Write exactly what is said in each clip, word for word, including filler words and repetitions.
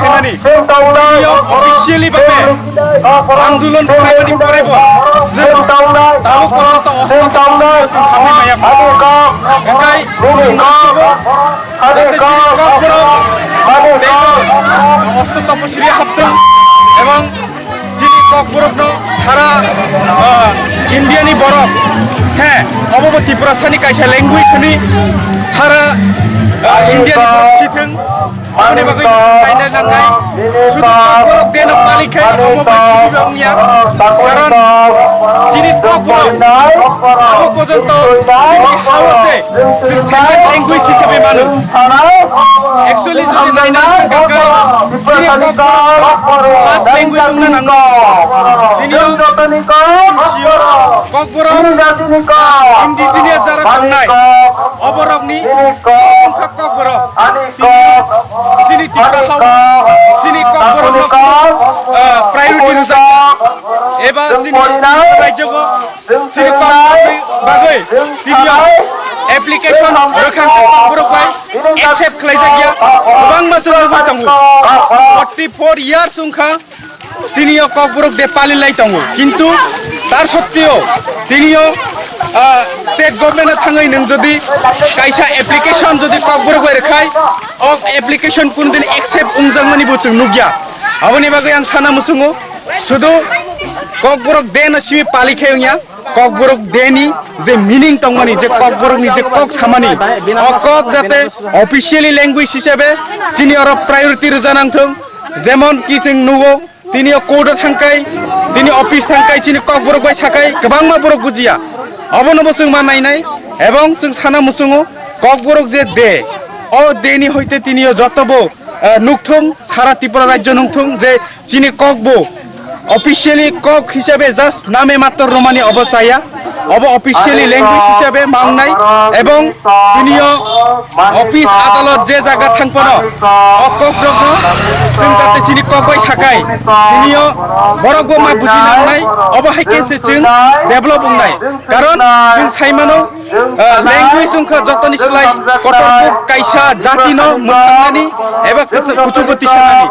khaimani, tini o officially babe andolon khaimani porebo chwng tabuk porjonto ostota chwng khamwi maya. Hwnkhe chwng nangsigo jate chini Kokborok teibo ostota posili haptwng ebong chini Kokborokno sara, ah, India ni borok, he, obo bo Tiprasani kaisa language hwnwi sara, ah, India ni borok sithwng. Aboni bagwi kainai nangnai. Sudu Kokborok Day no palikhai omo bai sibiba wngya. Karon chini Kokborok abo porjonto chini hao se chwng second language hisabe mano. Actually, jodi naina thangkha, chini Kokborok first language wngna nango. Tini o chwng sio Kokborok indigenous jara tongnai, oborokni wngkha Kokborok. Tini o chini Tipra hao chini Kokborokno, ah, priority rwjak eba chini rajyogo chini Kokborokni bagwi tini o application rwkha hwnkhe Kokborok bai accept khlaijak ya, kwbangma chwng nugwi tongo. Forty four years wngkha tini o Kokborok Day palilai tongo, kintu tar sotteo tini o, ah, state government o thangwi nwng jodi kaisa application jodi Kokborok bai rwkhai, o application kunu din accept wngjakmani bo chwng nukya. Aboni bagwi ang sana muchungo, sudu Kokborok Day no simi palikhai wngya. Kokborok Day ni je meaning tongmani, je Kokborok ni je kok samani, o kok jate officially language hisabe chini oro priority rwja nangthung. Jemon ki chwng nugo, tini o court o thangkai, tini office thangkai, chini Kokborok bai sakai, kwbangma borok bujiya. Obono bo chwng ma nainai, ebong chwng sana muchungo Kokborok je day, o day ni hoite tini o joto bo, eh, nukthung, sara Tripura rajyo nukthung je chini kok bo officially kok hisabe just name matro romani obo chaya, obo officially language hisabe mangnai, ebong tini o office adalot je jaga thangpano o kok rokno chwng jate chini kok bai sakai, tini o borok bo ma buji nangnai, obo hai khe se chwng develop wngnai. Karon chwng sai mano, ah, language wngkha jotoni slai kotor kok kaisa jatino mwthangmani eba kuchu-, kuchugo tisanani.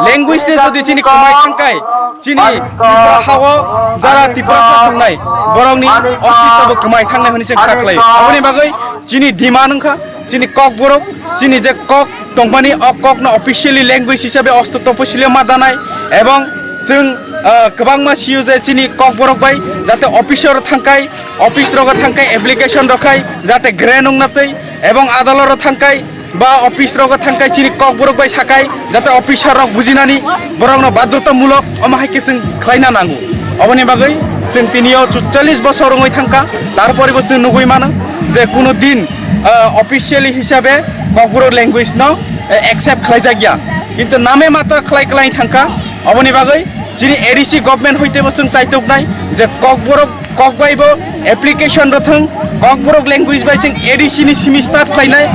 Language se jodi chini kwmai thangkai, chini Tripura hao jara Tiprasa tongnai, borokni ostitwbo kwmai thangnai hwnwi se kha khlaio. Aboni bagwi chini demand wngkha, chini Kokborok, chini je kok tongmani, o kokno officially language hisabe ostitw posile ma danai, ebong chwng, ah, kwbangma sio je chini Kokborok bai jate office o thangkai, office rogo thangkai application rokhai jate grant wngna twi, ebong adalot ro thangkai ba office rogo thangkai chini Kokborok bai sakai jate officer rok bujinani borokno badhyotamulok omo hai khe chwng khlaina nango. Oboni bagwi chwng tini o chutchallis bosor wngwi thangkha, tarpore bo chwng nugwi mano je kuno din, ah, officially hisabe Kokborok language no, eh, accept khlaijakya, kintu name mata khlai khlai thangkha. Oboni bagwi chini A D C government hoite bo chwng chaituknai je Kokborok kok bai bo application rwthwng, Kokborok language bai chwng A D C ni simi start khlainai,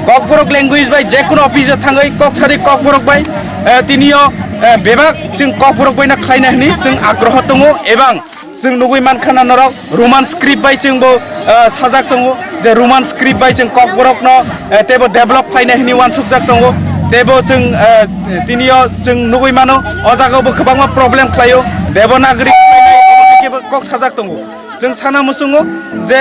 Kokborok language bai jekunu office o thangwi kok sadi Kokborok bai, eh, tini o, eh, bebak chwng Kokborok bai no khlainai hwnwi chwng agroho tongo, ebang chwng nugwi mankha na norok Roman script bai chwng bo, eh, sajak tongo. je Roman script bai chwng Kokborokno, eh, teibo develop khlainai hwnwi uansukjak tongo. Teibo chwng, eh, tinio chwng nugwi mano, o jagao bo kwbangma problem khlaio. Devanagari khlainai, obo khe kok sajak tongo. Chwng sana muchungo je,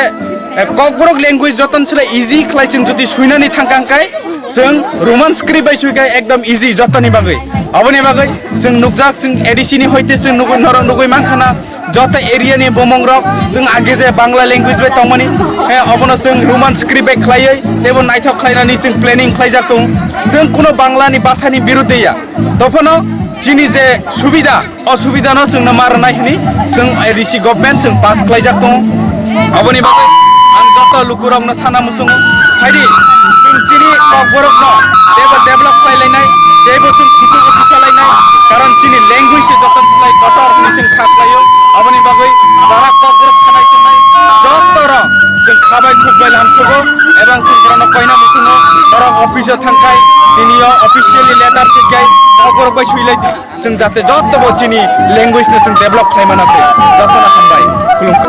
eh, Kokborok language joton sle easy khlai chwng jodi suinani thangkang kai, chwng Roman script bai sui kai ekdom easy jotoni bagwi. Oboni bagwi chwng nukjak, chwng A D C ni hoite chwng nugwi, norok nugwi mankhana, joto area ni bumung rok chwng age je Bangla language bai tongmani, eh, obono chwng Roman script bai khlaiwi teibo naithok khlainani chwng planning khlaijak tongo. Chwng kuno Bangla ni basa ni biruddhe ya. Tophano chini je subida, o subida no chwngno ma rwnai hwnwi chwng A D C government chwng pass khlaijak tongo. Aboni bagwi ang joto lukurokno sana muchungo, phaidi chwng chini Kokborokno teibo develop khlai lainai, teibo chwng kuchugo kisa lainai, karon chini language se joto slai kotor hwnwi chwng kha khlaio. Aboni bagwi jara Kokborok sanai tongnai joto rok chwng kha bai khuk bai lamsogo, ebang chwng borokno koina muchungo, norok office o thangkhai, tinio officially letter sikhai, Kokborok bai suilai di. Chwng jate joto bo chini language no chwng develop khlai mano tei joto no hambai. Khulumkha.